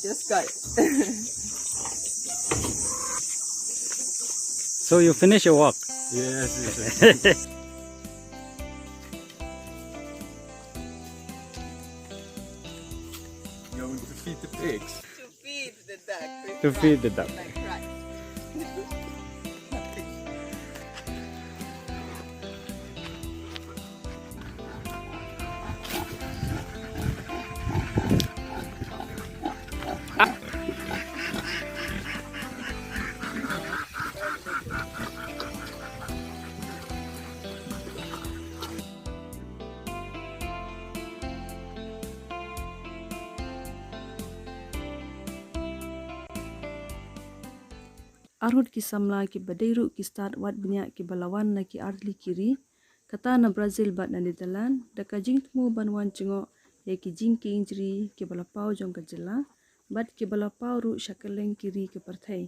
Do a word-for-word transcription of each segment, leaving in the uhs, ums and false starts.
Yes, guys. So you finish your work? Yes, yes, yes. Going to feed the pigs. To feed the duck. To feed the duck. Like rice. Arngut ki samla kiba dei ruh ki stad wad bniah kiba la wan na ki artylli ki ri, kata na Brazil bad na Netherlands, da ka jingthmu ban wan jngoh ïa ki jingkieng jri kiba la paw jong ka jylla bad kiba la paw ruh sha kylleng ki ri ka pyrthei.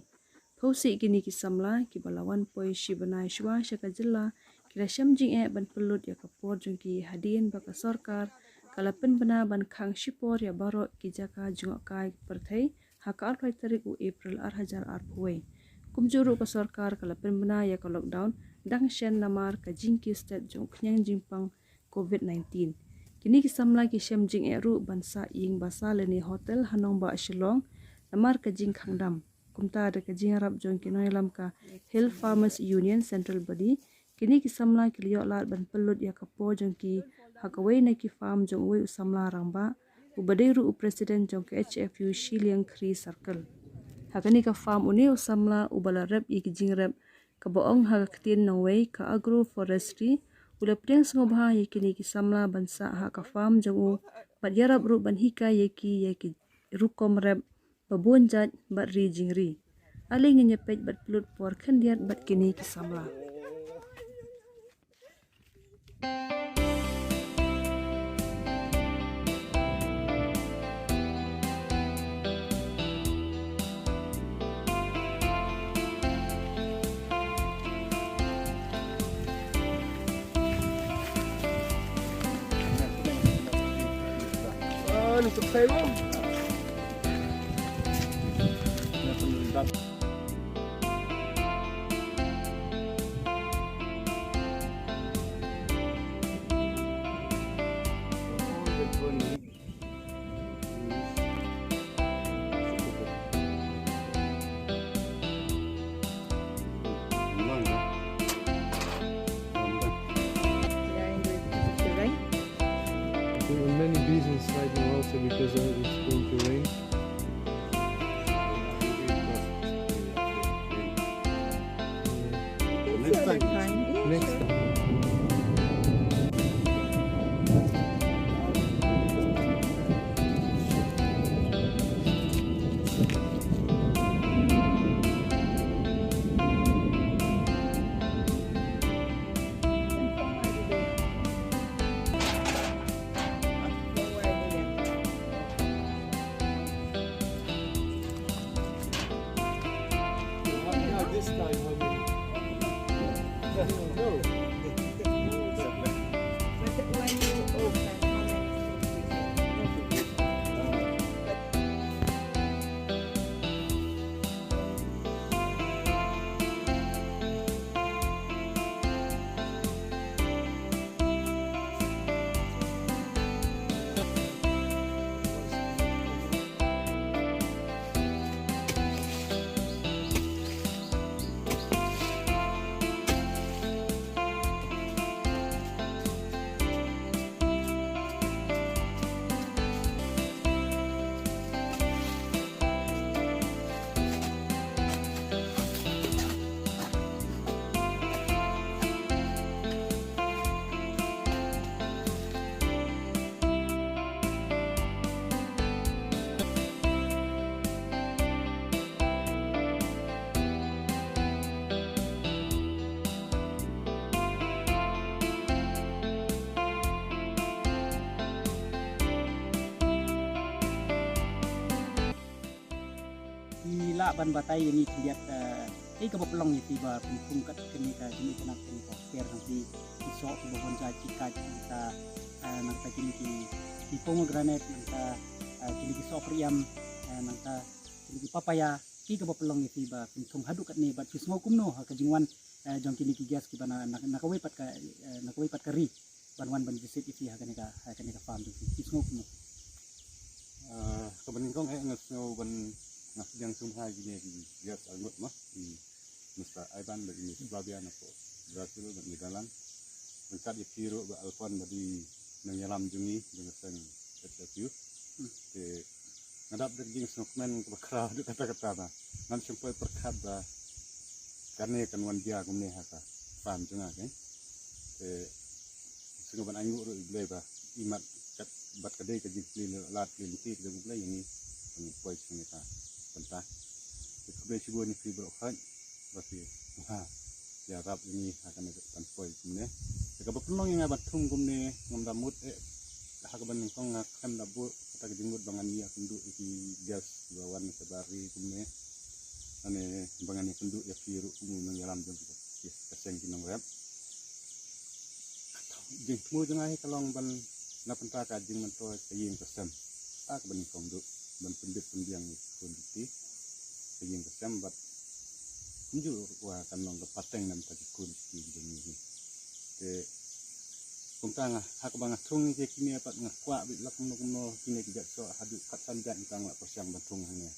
Phewsih kine ki samla kiba la wan poi shi bnai shuwa sha ka jylla ki la shem jingeh ban pynlut ïa ka por jong ki hadien ba ka sorkar ka la pynbna ban khang shipor ïa baroh ki jaka jngohkai pyrthei ha ka arphew tarik u April ar hajar arphew wei. Kumjuh ruh ka sorkar ka la pynbna ïa ka lockdown dang shen namar ka jingkiew stet jong u khñiang jingpang covid nineteen. Kine ki samla ki shem jingeh ruh ban sah ïing basa lane hotel ha nongbah Shillong namar ka jingkhang dam. Kumta da ka jingïarap jong ki nongïalam ka Hill Farmers Union Central Body, kine ki samla ki la ïoh lad ban pynlut ïa ka por jong ki ha kawei na ki farm jong uwei u samla rangbah uba dei ruh u president jong ka H F U Shilliang Khri Circle. Ha kane ka farm une u samla uba la rep ïa ki jingrep kaba ong ha ka ktien nongwei ka agroforestry u la pdiang sngewbha ïa kine ki samla ban sah ha ka farm jong u bad ïarap ruh ban hikai ïa ki ïa ki rukom rep ba bun jait bad ri jingri. Ale ngin ïa peit bad pynlut por khyndiat bad kine ki samla. There are many business right now also because of it's going to rain. Next time. Next time. This time, how many? No. But when you open, how many things you get? Ki lah ban batai ïa ngi khyndiat, eh, kaei kaba pynlong ïa ki ba pynphum kat kane ka jingïakhun kane ka hospiar nangta ki soh kiba bun jait ki kait nangta, eh, nangta kine ki, ki pomegranate nangta, eh, kine ki sohpyriam, eh, Nangta kine ki papaya, ki kaba pynlong ïa phi ba phin thung haduh katne, bad phi sngew kumno ha ka jingwan eh, jong kine ki guest kiba na, na, na kawei pat ka, eh, na kawei pat ka ri, ban wan ban visit ïa phi ha kane ka, ha kane ka farm jong phi. Phi sngew kumno? Ah, kaba nyngkong eh nga sngew ban, nga sdang sngewbha ïa kine ki guest arngut mo. Ki Mister Ivan bad i Miss Flavia na ka Brazil bad Netherlands. Ryngkat ïa phi ruh Bah Alfon ba dei nongïalam jong ngi jong ka seng H F U. Te nga dap da ka jingsngewkmen kaba khraw haduh katta katta ba ngam shym poi pyrkhat ba kane kan wan jia kumne ha ka farm jong nga, keiñ. Te sngewbha ban ainguh ruh ïa U Blei ba imat kat bad ka dei ka jingplie lad plie lynti ka jong U Blei ïa ngi ban poi sha kane ka bynta. Te khublei shibun ïa phi baroh khoit ba phi ha ïarap ïa ngi ha kane ka ban poi kumne. Te kaba pynlong ïa nga ban thung kumne, ngam da mut eh ha kaba nyngkong nga khlem da buh kata ka jingmut ba ngan ïakynduh ïa ki guest ba wan na ka bar ri kumne. Lane ba ngan ïakynduh ïa phi ruh kum u nongïalam jong ka, ka seng ki nongrep. Jingthmu jong nga hi ka long ban na bynta ka jingmyntoi ka ïing ka sem. Ha kaba nyngkong duh ban pynbit pynbiang ïa ki khun ki kti ka ïing ka sem bad kumjuh ruh kan long ka pateng na bynta ki khun ki kti jong ngi hi. Te kumta nga ha kaba nga thung ïa kine pat nga kwah bit la kumno kumno kine ki jait soh haduh khatsan jait nga tang la pyrshang ban thung hangne.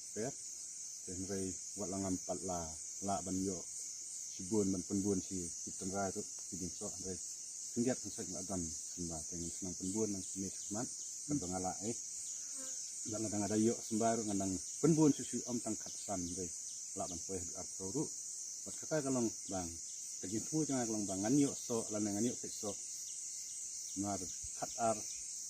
Te hynrei wat la ngam pat la lah ban ïoh shibun ban pynbun shi ki tynrai ruh ki jingsoh, hynrei khyndiat khynsoit nga la don symbai te ngan shnong pynbun nang kine shakhmat. Kaba nga lah eh, lada nga da ïoh symbai ruh ngan nang pynbun shuh shuh, ym tang khatsan, hynrei lah ban poi haduh arphew ruh. Bad kata ka long ba ka jingthmu jong nga ka long ba ngan ïoh soh lane ngan ïoh kheit soh. Namar khatar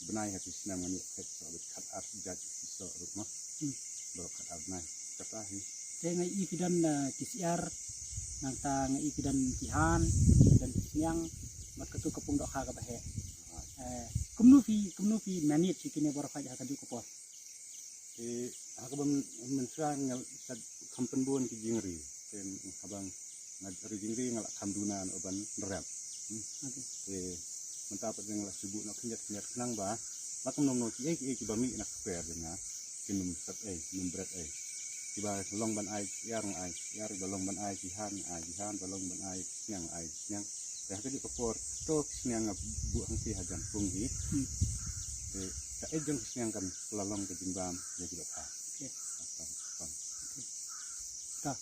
bnai ha ki snem ngan ïoh kheit soh bad khatar jait ki soh ruh mo. Hmm. Baroh khatar bnai. Kata hi. Te nga i phi don, eh, ki syiar, nangta nga i phi don ki han, phi don ki sniang, bad katu ka pung dohkha kaba heh. Eh, kumno phi, kumno phi manage ïa kine baroh khoit ha kajuh ka por? Te ha kaba myn-, mynshuwa nga la kham pynbun ki jingri. Te haba nga ri jingri nga la kham duna noh ban rep. Hmm. Okay. Te mynta pat nga la shu buh noh khyndiat khyndiat khnang ba la kumno kumno kiei kiei kiba mih na ka kper jong nga kin ym sep ei, kin ym bret ei. Kiba long ban ai ki syiar nga ai ki syiar, kiba long ban ai ki han nga ai ki han, kiba long ban ai ki sniang nga ai ki sniang. Te ha kajuh ka por to ki sniang nga buh hangtei hajan pung hi. Hmm. Te ka ei jong ki sniang kan la long ka jingbam ïa ki dohkha. Okay. Ka,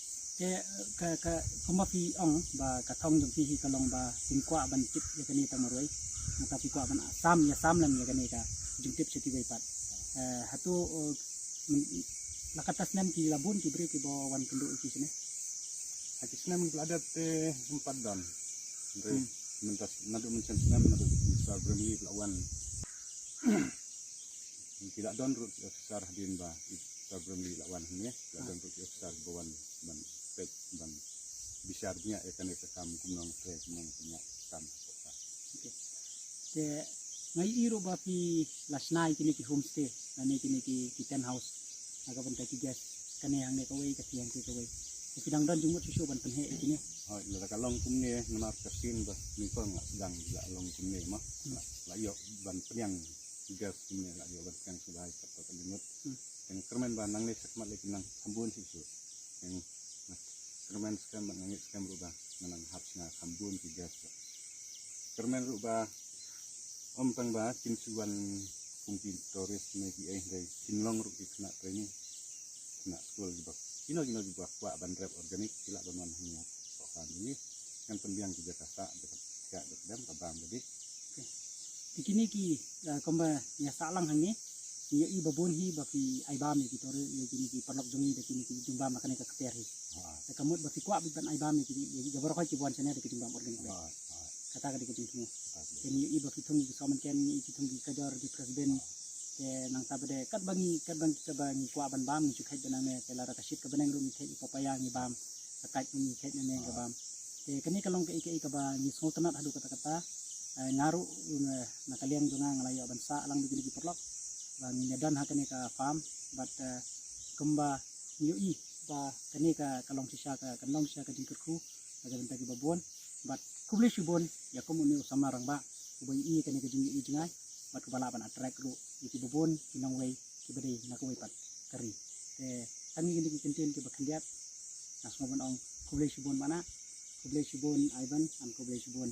ka, ka, kumba phi ong ba ka thong jong phi hi ka long ba phin kwah ban tip ïa kane tang marwei. Nangta phi kwah ban sam ïa sam lem ïa kane ka jingtip sha kiwei pat. Eh, hato, eh, la katta snem ki la bun ki briew kiba wan kynduh ïa ki shane? Ha ki snem kiba la dep te ym pat don. Hynrei mynta naduh mynshem snem naduh Mister Brimley ba la wan. Ki la don ruh ki officer hadien ba Mister Brimley la wan hangne, ki la don ruh ki officer ba wan ban peit ban bishar bniah ïa kane ka kam kumno nga trei kumno nga bniah ka kam. Okay. Te nga ïohi ruh ba phi la shna ïa kine ki homestay lane kine ki, ki tent house na ka bynta ki guest, kane hangne kawei, kata hangne kawei. Te phi dang don jingmut shuh shuh ban pynheh ïa kine? Hooid, lada ka long kumne namar ka sien ba nyngkong la sdang la long kumne ma. Hmm. La, la ïoh ban pdiang guest kumne, la ïoh ban pdiang shuh ba ha kato ka jingmut. Hmm. Te nga kyrmen ba nangne shakhmat lei kin nang kham bun shuh shuh. Te nga kyrmen skhem bad nga ngeit skhem ruh ba nga nang hap shna kham bun ki guest. Kyrmen ruh ba ym tang ba kin shu wan kum ki tourist ne kiei, hynrei kin long ruh ki khynnah training, khynnah skul kiba kino kino kiba kwah ban rep organic ki lah ban wan hangne ha ka farm jong ngi. Ngan pynbiang ki jaka sah, jaka thiah, jaka dem, ka bam ka dih. Okay. Te kine ki, eh, kumba ngi ïa sah lang hangne, ngi ïohi ba bun hi ba phi ai bam ïa ki tourist, ïa kine ki paralok jong ngi da kine ki jingbam na kane ka kper hi. Ha. Te ka mut ba phi kwah beit ban ai bam ïa ki, ïa, ïa baroh ki wan shane da ki jingbam organic beit. Ha, ha. Kata ka dei ka jingthmu. Ha, ha. Te ngi ïohi ba phi thung ïa ki sohmynken, ngi ïohi phi thung ïa ki kajor, ïa ki trashbin. Te nangta ba dei katba ngi, katba ngi, katba ngi kwah ban bam ngi shu kheit beit nangne, te lada ka shit ka bneng ruh ngi kheit ïa papaya ngi bam, ka kait ruh ngi kheit nangne ka bam. Te kane ka long kaei kaei kaba ngi sngewtynnat haduh katta katta. Eh, nga ruh, eh, na ka liang jong nga nga la ïoh ban sah lang bad kine ki paralok ba ngin ïa don ha kane ka farm, bad, eh, kumba ngi ïohi ba kane ka, ka long shisha ka, kan long shisha ka jingkyrkhu na ka bynta kiba bun. Bad khublei shibun ïa kum une u samla rangbah uba ïohi kane ka jingïohi jngai bad kaba lah ban attract ruh ïa kiba bun ki nongwei kiba dei na kawei pat ka ri. Te Kine ki kyntien kiba khyndiat nga sngewbha ban ong khublei shibun Manah, khublei shibun Ivan, and khublei shibun